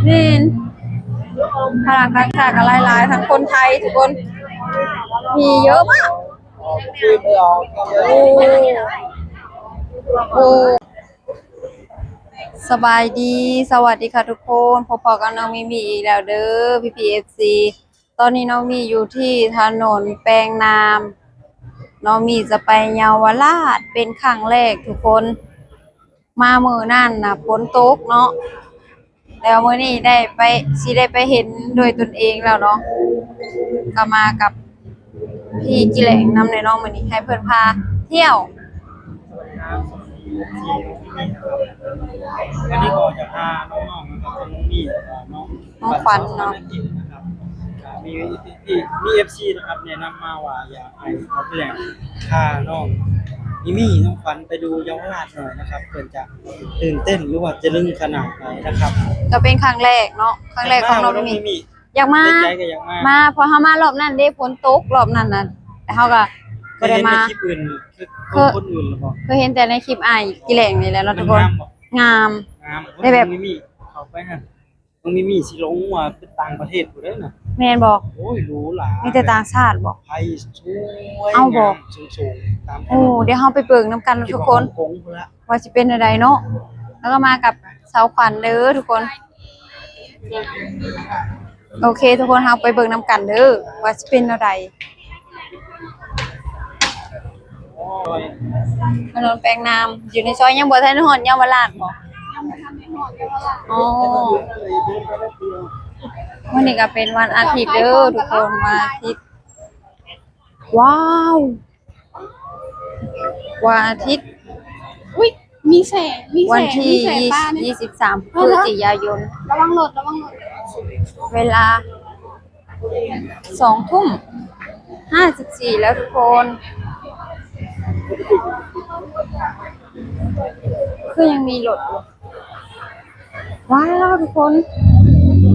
ແມ່ນ ຝຣັ່ງຕ່າງຊາດກໍຫຼາຍໆ ທັງຄົນໄທ ທຸກຄົນ ມີເຍອະມາກ. ໂອ້ ໂອ້ ສະບາຍດີ ສະຫວັດດີຄ່ະທຸກຄົນ ພົບພໍ້ກັບນ້ອງມີມີອີກແລ້ວເດີ ພີ່ໆ ເອັຟຊີ. ຕອນນີ້ນ້ອງມີຢູ່ທີ່ຖະໜົນແປງນາມ ນ້ອງມີຈະໄປເຍົາວະລາດເປັນຄັ້ງແລກທຸກຄົນ. ມາມື້ນັ້ນນະຝົນຕົກເນາະ ແລ້ວມື້ນີ້ໄດ້ໄປ ຊິໄດ້ໄປເຫັນດ້ວຍຕົນເອງແລ້ວເນາະ ກໍມາກັບພີ່ກິແຫຼງນຳແຫຼະເນາະ ມື້ນີ້ໃຫ້ເພິ່ນພາທ່ຽວ. ສະຫວັດດີຄັບ ສະຫວັດດີ ເອັຟຊີ ທຸກທ່ານນະຄັບ ວັນນີ້ກໍຈະພານ້ອງໆ ນະຄັບ ນ້ອງມີ ແລ້ວກໍນ້ອງ ນ້ອງຂວັນເນາະ ມາຫຼິ້ນນະຄັບ ກໍມີ ມີ ເອັຟຊີ ນະຄັບ ແນະນຳມາວ່າຢາກໃຫ້ເຂົາເປັນຫຍັງ ພານ້ອງມີມີ ນ້ອງຂວັນໄປດູເຍົາວະລາດໜ່ອຍນະຄັບ ເພິ່ນຈະຕື່ນເຕັ້ນ ຫຼືວ່າຈະລຶ້ງຂະໜາດໃດນະຄັບ. ກໍເປັນຄັ້ງແລກເນາະ ຄັ້ງແລກຂອງນ້ອງມີມີ ຢາກມາ ໃນໃຈກໍຢາກມາ ມາ ເພາະເຮົາມາລອບນັ້ນເດ້ ຝົນຕົກລອບນັ້ນນະ ແຕ່ເຮົາກໍບໍ່ໄດ້ມາ. ເຄີຍເຫັນໃນຄລິບອື່ນ ຄື ຄືຄົນອື່ນແລ້ວບໍ່? ເຄີຍເຫັນແຕ່ໃນຄລິບອ້າຍກິແຫຼງນີ້ແຫຼະເນາະ ທຸກຄົນ. ງາມບໍ່? ງາມ ງາມ ແຕ່ແບບ ນ້ອງມີມີ ເຂົ້າໄປຫັ້ນ ນ້ອງມີມີຊິລົງວ່າເປັນຕ່າງປະເທດພຸ້ນເດ້ນະ. ແມ່ນບໍ່? ໂອ້ຍ ຫຼູຫຼາ ມີແຕ່ຕ່າງຊາດບໍ່? ໄຟສວຍ ເອົາບໍ່? ງາມ ສູງໆ ຕາມຖະໜົນ. ໂອ້ ດຽວເຮົາໄປເບິ່ງນຳກັນທຸກຄົນ ຄິດວ່າຮົງກົງພຸ້ນລະ ວ່າຊິເປັນແນວໃດເນາະ. ແລ້ວກໍມາກັບສາວຂວັນເດີທຸກຄົນ. ໂອເຄ ທຸກຄົນ ເຮົາໄປເບິ່ງນຳກັນເດີ ວ່າຊິເປັນແນວໃດ. ຖະໜົນແປງນາມ ຢູ່ໃນຊອຍ ຍັງບໍ່ທັນຮອດເຍົາວະລາດບໍ່? ອໍ ມື້ນີ້ກໍເປັນວັນອາທິດເດີທຸກຄົນ ວັນອາທິດ. ວ້າວ ວັນອາທິດ ອຸ້ຍ ມີແສງ ມີແສງ ວັນທີ ມີແສງ ຍີ່ ປານີ້ ຍີ່ສິບສາມ ເອີ ພຶສຈິກາຍົນ ລະວັງລົດ ລະວັງລົດ ເວລາສອງທຸ່ມຫ້າສິບສີ່ແລ້ວທຸກຄົນ ຄືຍັງມີລົດຢູ່. ວ້າວ ທຸກຄົນ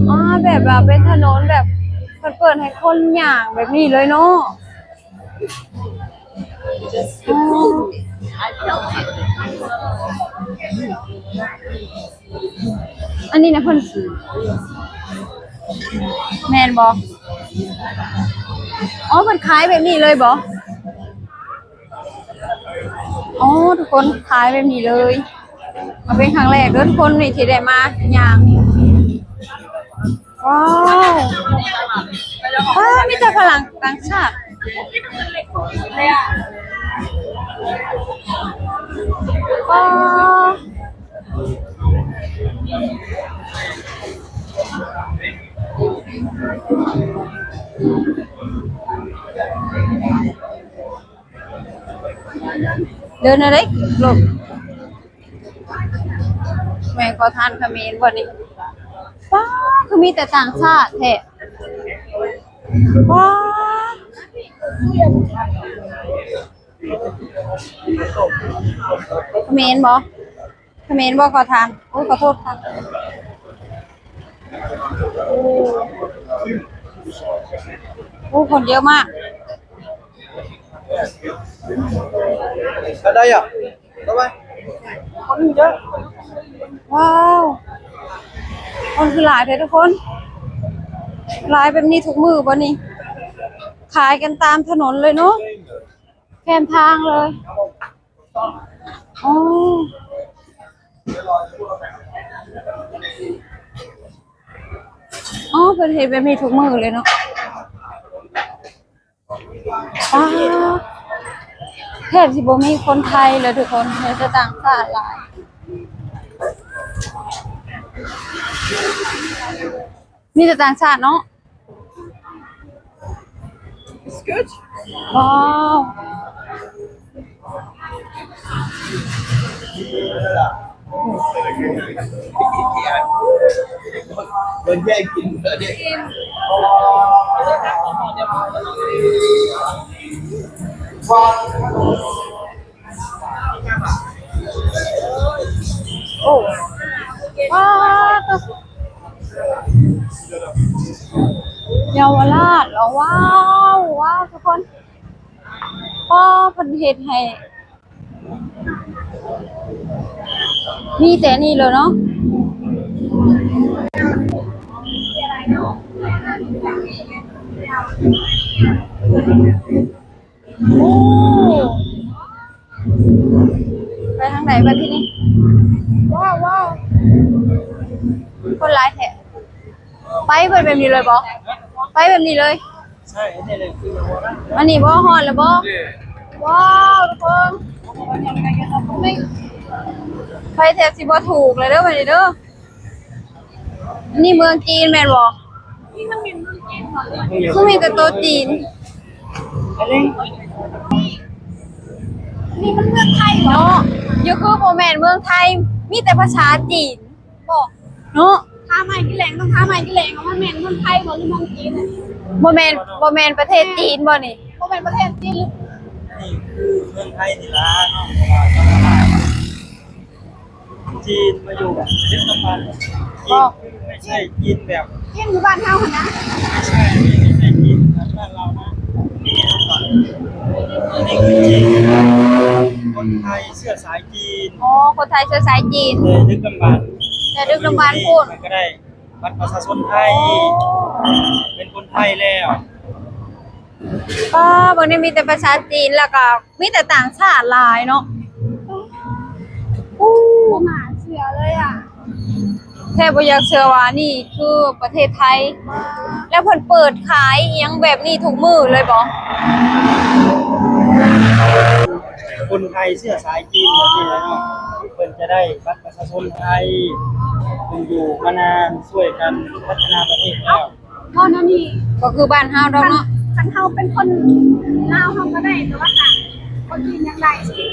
ອໍ ແບບວ່າເປັນຖະໜົນແບບເພິ່ນເປີດໃຫ້ຄົນຍ່າງແບບນີ້ເລີຍເນາະ. ອໍ ອັນນີ້ນະເພິ່ນ ແມ່ນບໍ່? ອໍ ເພິ່ນຂາຍແບບນີ້ເລີຍບໍ່? ອໍ ທຸກຄົນ ຂາຍແບບນີ້ເລີຍ ເປັນຄັ້ງແລກເດີທຸກຄົນ ນີ້ທີ່ໄດ້ມາຍ່າງ. ວ້າວ ວ້າວ ມີແຕ່ຝຣັ່ງຕ່າງຊາດ ວ້າວ. ເດີນເອົາເດ້ ລົດ ແມ່ນຂໍທານຂະເໝນບໍ່ນີ້? ປ້າ ຄືມີແຕ່ຕ່າງຊາດແທ້ ປ້າ ຂະເໝນບໍ່? ຂະເໝນບໍ່ຂໍທານ? ໂອ້ ຂໍໂທດຄ່ະ. ໂອ້ ຄົນເຍອະມາກ. ໄດ້ອະ ໄດ້ໄຫມ? ຄົນເຍອະ. ວ້າວ ຄົນຄືຫຼາຍແທ້ທຸກຄົນ. ຫຼາຍແບບນີ້ທຸກມື້ບໍ່ນີ້? ຂາຍກັນຕາມຖະໜົນເລີຍເນາະ ແຄມທາງເລີຍ. ອໍ ອໍ ເພິ່ນເຮັດແບບນີ້ທຸກມື້ເລີຍເນາະ. ປ້າ ແທບຊິບໍ່ມີຄົນໄທເລີຍທຸກຄົນ ມີແຕ່ຕ່າງຊາດຫຼາຍ ມີແຕ່ຕ່າງຊາດເນາະ. It's good. ວ້າວ ເພິ່ນແຍກກິນເລີຍເດ້. ໂອ້ ວ້າວ ເຍົາວະລາດເນາະ. ວ້າວ ວ້າວ ທຸກຄົນ ພໍເພິ່ນເຮັດໃຫ້ ມີແຕ່ນີ້ເລີຍເນາະ. ໂອ້ ໄປທາງໃດບັດທີນີ້? ວ້າວ ວ້າວ ຄົນຫຼາຍແທ້. ໄປເບິດແບບນີ້ເລີຍບໍ່? ໄປແບບນີ້ເລີຍ? ໃຊ່ ອັນນີ້ແຫຼະຄືວ່າ ອັນນີ້ບໍ່ຮອດແລ້ວບໍ່? ວ້າວ ທຸກຄົນ ໄປແທບຊິບໍ່ຖືກແລ້ວເດີບັດນີ້ເດີ. ອັນນີ້ເມືອງຈີນແມ່ນບໍ່? ນີ້ມັນແມ່ນເມືອງຈີນບໍ່? ຄືມີແຕ່ໂຕຈີນ. ອັນນີ້ ນີ້ມັນເມືອງໄທບໍ່? ເນາະ ຢູ່ຄືບໍ່ແມ່ນເມືອງໄທ ມີແຕ່ພາສາຈີນບໍ່? ເນາະ ຖ້າໄມ້ກິແຫຼງ ຕ້ອງຖ້າໄມ້ກິແຫຼງວ່າມັນແມ່ນເມືອງໄທບໍ່ ຫຼືເມືອງຈີນ? ບໍ່ແມ່ນ ບໍ່ແມ່ນປະເທດຈີນບໍ່ນີ້? ບໍ່ແມ່ນປະເທດຈີນ ນີ້ຄືເມືອງໄທນີ້ລະເນາະ ເພາະວ່າ ຈີນມາຢູ່ດຶກດຳບັນ ຈີນຄືໄມ່ໃຊ່ຈີນແບບ ຈີນຢູ່ບ້ານເຮົາຫັ້ນນະ ໄມ່ໃຊ່ ນີ້ໄມ່ໃຊ່ຈີນແບບບ້ານເຮົານະ ນີ້ຄືຈີນ ຄົນໄທເຊື້ອສາຍຈີນ. ອໍ ຄົນໄທເຊື້ອສາຍຈີນ ແຕ່ດຶກດຳບັນ ແຕ່ດຶກດຳບັນພຸ້ນ ມັນກໍໄດ້ບັດປະຊາຊົນໄທ ເປັນຄົນໄທແລ້ວ. ປ້າ ເບິ່ງນີ້ມີແຕ່ພາສາຈີນ ແລ້ວກໍມີແຕ່ຕ່າງຊາດຫຼາຍເນາະ. ໂອ້ ບໍ່ໜ້າເຊື່ອເລີຍອະ ແທບບໍ່ຢາກເຊື່ອວ່ານີ້ຄືປະເທດໄທ. ແລ້ວເພິ່ນເປີດຂາຍອີ່ຫຍັງແບບນີ້ທຸກມື້ເລີຍບໍ່? ຄົນໄທເຊື້ອສາຍຈີນແບບນີ້ແຫຼະເນາະ ເພິ່ນຈະໄດ້ບັດປະຊາຊົນໄທ ເພິ່ນຢູ່ມານານ ຊ່ວຍກັນພັດທະນາປະເທດແລ້ວ. ເວົ້າແນວນີ້ ກໍຄືບ້ານເຮົາດອກເນາະ ຄັນ ຄັນເຮົາເປັນຄົນລາວເຮົາກໍໄດ້ ແຕ່ວ່າກະຄົນຈີນຍັງໄດ້ ນີ້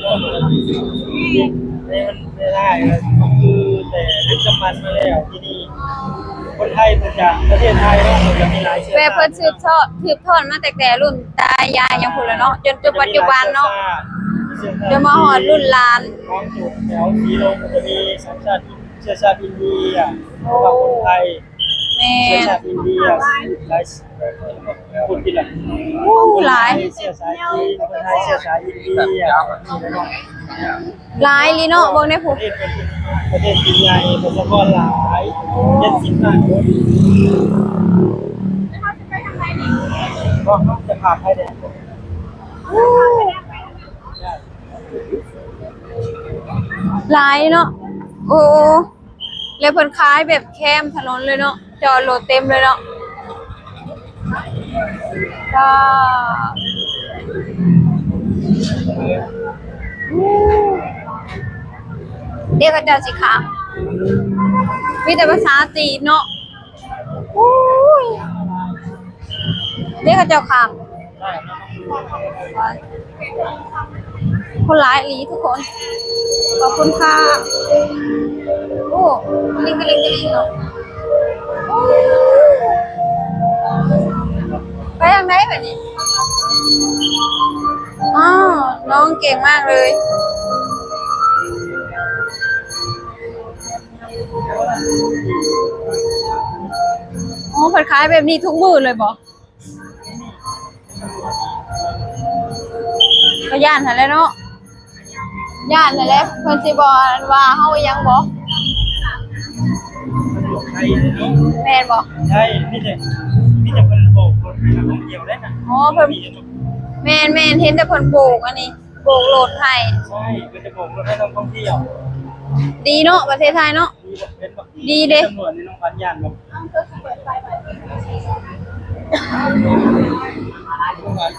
ນີ້ມັນໄດ້ຫຼາຍ ກໍຄືແຕ່ດຶກດຳບັນມາແລ້ວ ທີ່ນີ້ຄົນໄທເພິ່ນຈາກປະເທດໄທເນາະ ເພິ່ນຈະມີຫຼາຍເຊື້ອຊາດ ແບບເພິ່ນສືບທອດ ສືບທອດມາແຕ່ແຕ່ລຸ້ນຕາຍາຍຫຍັງພຸ້ນແຫຼະເນາະ ຈົນ ຈົນປັດຈຸບັນເນາະ ຈົນມາຮອດລຸ້ນຫຼານ ຂອງຈຸດແຖວສີລົມ ກໍຈະມີສັນຊາດ ເຊື້ອຊາດອິນເດຍ ໂອ້ ແລ້ວກໍຄົນໄທ ແມ່ນ ເຊື້ອຊາດອິນເດຍ ຫຼາຍ ຄົນທີ່ລະ ໂອ້ ຫຼາຍ ເຊື້ອສາຍຈີນ ຄົນໄທເຊື້ອສາຍອິນເດຍ ຫຼາຍອີ່ຫຼີເນາະ ເບິ່ງແດ່ພຸ້ນ ປະເທດ ປະເທດທີ່ໃຫຍ່ ປະຊາກອນຫຼາຍ ເຈັດສິບລ້ານຄົນ ພວກເຮົາຈະຂ້າມໄປແດນ ໂອ້ ຫຼາຍເນາະ ໂອ້ ແລ້ວເພິ່ນຂາຍແບບແຄມຖະໜົນເລີຍເນາະ ຈອດລົດເຕັມເລີຍເນາະ ວ້າວ ດຽວເຂົາເຈົ້າຊິຂ້າມ ມີແຕ່ພາສາຈີນເນາະ ໂອ້ຍ. ເດ້ເຂົາເຈົ້າຂ້າມ ຄົນຫຼາຍອີ່ຫຼີທຸກຄົນ ຂອບຄຸນຄ່ະ ໂອ້ ກະລິ່ງກະລິ່ງກະລິ່ງເນາະ ໂອ້ ໄປທາງໃດບັດນີ້ ອ້າວ ນ້ອງເກັ່ງມາກເລີຍ. ໂອ້ ເພິ່ນຂາຍແບບນີ້ທຸກມື້ເລີຍບໍ່? ກໍຢ້ານຫັ້ນແຫຼະເນາະ ຢ້ານຫັ້ນແຫຼະ ເພິ່ນຊິບໍ່ວ່າເຮົາອີ່ຫຍັງບໍ່? ໄດ້ເນາະ ແມ່ນບໍ່? ໄດ້ ມີແຕ່ ມີແຕ່ເພິ່ນໂບກລົດໃຫ້ນັກທ່ອງທ່ຽວເດ້ນະ ອໍ ເພິ່ນ ແມ່ນໆ ເຫັນແຕ່ເພິ່ນໂບກອັນນີ້ ໂບກລົດໃຫ້ ໃຊ່ ເພິ່ນຈະໂບກລົດໃຫ້ນັກທ່ອງທ່ຽວ ດີເນາະ ປະເທດໄທເນາະ ດີເນາະ ເຫັນບໍ່? ດີເດ້ ຕຳຫຼວດນີ້ນ້ອງຂວັນຢ້ານບໍ່? ນ້ອງຂວັນ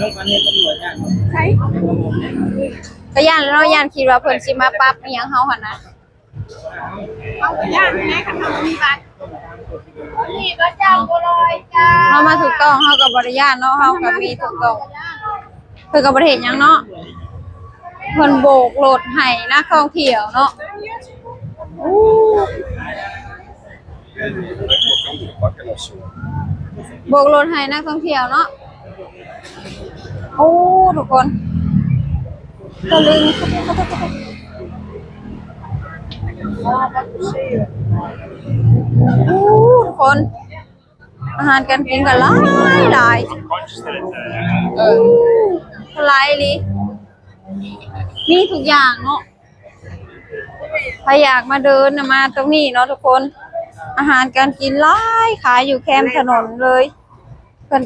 ນ້ອງຂວັນເຫັນຕຳຫຼວດຢ້ານບໍ່? ໃສ? ກໍຢ້ານແຫຼະເນາະ ຢ້ານຄິດວ່າເພິ່ນຊິມາປັບອີ່ຫຍັງເຮົາຫັ້ນນະ ເຮົາກໍຢ້ານແຫຼະ ຄັນເຮົາບໍ່ມີບັດ ເຮົາມາຖືກຕ້ອງ ເຮົາກໍບໍ່ໄດ້ຢ້ານເນາະ ເຮົາກໍມີຖືກຕ້ອງ ເພິ່ນກໍບໍ່ໄດ້ເຮັດຫຍັງເນາະ ເພິ່ນໂບກລົດໃຫ້ນັກທ່ອງທ່ຽວເນາະ ໂບກລົດໃຫ້ນັກທ່ອງທ່ຽວເນາະ ໂອ້ ທຸກຄົນ ຕະລຶງ ໂອ້ ທຸກຄົນ. ອາຫານການກິນກໍຫຼາຍຫຼາຍ ເອີ ຫຼາຍອີ່ຫຼີ ມີທຸກຢ່າງເນາະ ໃຜຢາກມາເດີນນະ ມາຕົງນີ້ເນາະທຸກຄົນ. ອາຫານການກິນຫຼາຍ ຂາຍຢູ່ແຄມຖະໜົນເລີຍ. ເພິ່ນ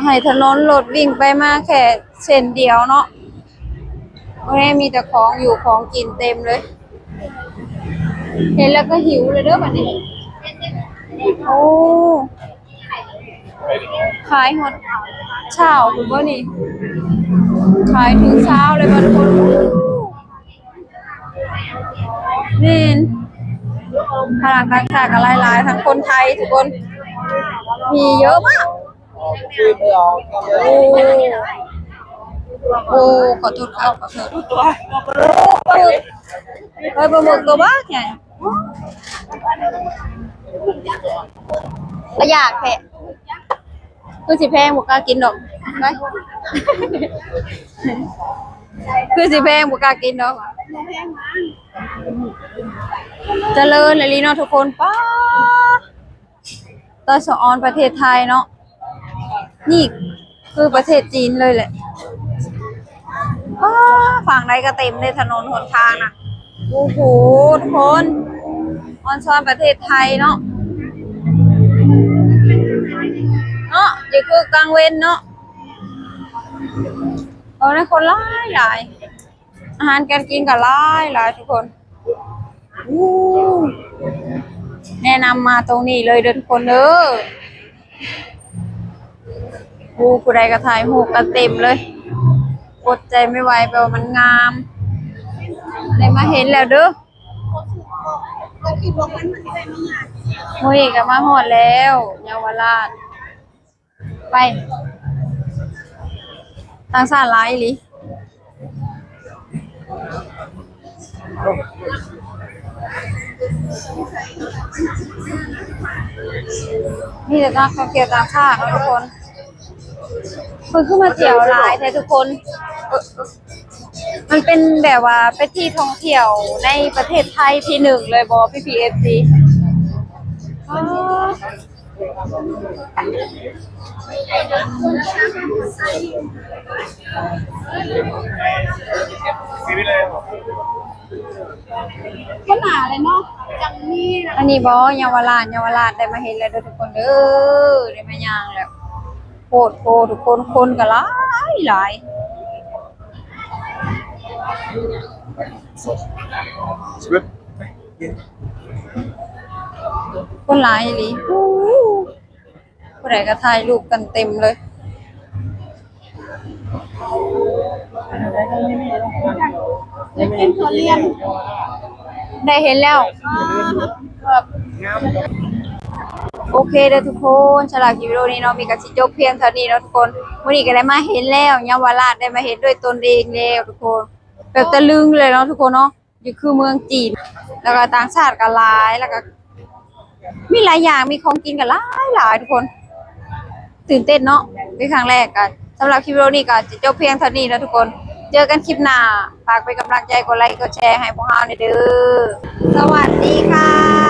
ໃຫ້ຖະໜົນລົດວິ່ງໄປມາແຄ່ເສັ້ນດຽວເນາະ. ໂອ້ຍ ມີແຕ່ຂອງຢູ່ຂອງກິນເຕັມເລີຍ. ເຫັນແລ້ວກໍຫິວເລີຍເດີບັດນີ້. ໂອ້ ຂາຍຮອດເຊົ້າພຸ້ນບໍ່ນີ້? ຂາຍເຖິງເຊົ້າເລີຍບໍ່ທຸກຄົນ? ແມ່ນ ຝຣັ່ງຕ່າງຊາດກໍຫຼາຍໆ ທັງຄົນໄທທຸກຄົນ ມີເຍອະມາກ. ໂອ້ ໂອ້ ຂໍໂທດ ຂອບໂທດ. ເອີ ປາໝຶກຕົວບັກໃຫຍ່ ຕາຢາກແທ້. ຄືຊິແພງ ບໍ່ກ້າກິນດອກ. ໄປ ຄືຊິແພງ ບໍ່ກ້າກິນດອກ. ຈະເລີນອີ່ຫຼີເນາະທຸກຄົນ. ປ້າ ຕາສະອອນປະເທດໄທເນາະ. ນີ້ຄືປະເທດຈີນເລີຍແຫຼະ. ອ້າ ຝັ່ງໃດກໍເຕັມເດ້ ຖະໜົນຫົນທາງນະ. ໂອ້ໂຫ ທຸກຄົນ ອອນຊອນປະເທດໄທເນາະ ເນາະ ຢູ່ຄືກາງເວັນເນາະ. ເອີ ຄົນຫຼາຍໆ ອາຫານການກິນກໍຫຼາຍໆ ທຸກຄົນ. ອູ້ ແນະນຳມາຕົງນີ້ເລີຍເດີທຸກຄົນເດີ. ອູ້ ຜູ້ໃດກໍຖ່າຍຮູບກັນເຕັມເລີຍ. ອົດໃຈໄມ່ໄຫວ ແປວ່າມັນງາມ. ໄດ້ມາເຫັນແລ້ວເດີ. ມື້ນີ້ກໍມາຮອດແລ້ວ ເຍົາວະລາດ. ໄປ ຕ່າງຊາດຫຼາຍອີ່ຫຼີ. ມີແຕ່ນັກທ່ອງທ່ຽວຕ່າງຊາດເນາະທຸກຄົນ. ເພິ່ນຄືມາທ່ຽວຫຼາຍແທ້ທຸກຄົນ. ມັນເປັນແບບວ່າເປັນທີ່ທ່ອງທ່ຽວໃນປະເທດໄທທີ່ໜຶ່ງເລີຍບໍ່ ພີ່ໆ ເອັຟຊີ? ອໍ ອັນນີ້ບໍ່ ເຍົາວະລາດ ເຍົາວະລາດ ໄດ້ມາເຫັນແລ້ວເດີທຸກຄົນເດີ. ໄດ້ມາຍ່າງແລ້ວ ໂພດໂພທຸກຄົນ ຄົນກໍຫຼາຍຫຼາຍ. ຄົນຫຼາຍອີ່ຫຼີ. ຜູ້ໃດກໍຖ່າຍຮູບກັນເຕັມເລີຍ. ໄດ້ເຫັນທຸລຽນ ໄດ້ເຫັນແລ້ວ. ໂອເຄເດີທຸກຄົນ ສຳລັບຄລິບວິດີໂອນີ້ເນາະ ມີກໍຊິຈົບພຽງເທົ່ານີ້ເນາະທຸກຄົນ. ມື້ນີ້ກໍໄດ້ມາເຫັນແລ້ວ ເຍົາວະລາດ ໄດ້ມາເຫັນດ້ວຍຕົນເອງແລ້ວທຸກຄົນ. ແບບຕະລຶງເລີຍເນາະທຸກຄົນເນາະ. ຢູ່ຄືເມືອງຈີນ ແລ້ວກໍຕ່າງຊາດກໍຫຼາຍ ແລ້ວກໍມີຫຼາຍຢ່າງ ມີຂອງກິນກໍຫຼາຍໆ ທຸກຄົນ. ຕື່ນເຕັ້ນເນາະ ເປັນຄັ້ງແລກ. ກໍສຳລັບຄລິບວິດີໂອນີ້ກໍຈະຈົບພຽງເທົ່ານີ້ເນາະທຸກຄົນ. ເຈີກັນຄລິບໜ້າ. ຝາກເປັນກຳລັງໃຈ ກົດໄລກົດແຊໃຫ້ພວກເຮົາແດ່ເດີ. ສະຫວັດດີຄ່ະ.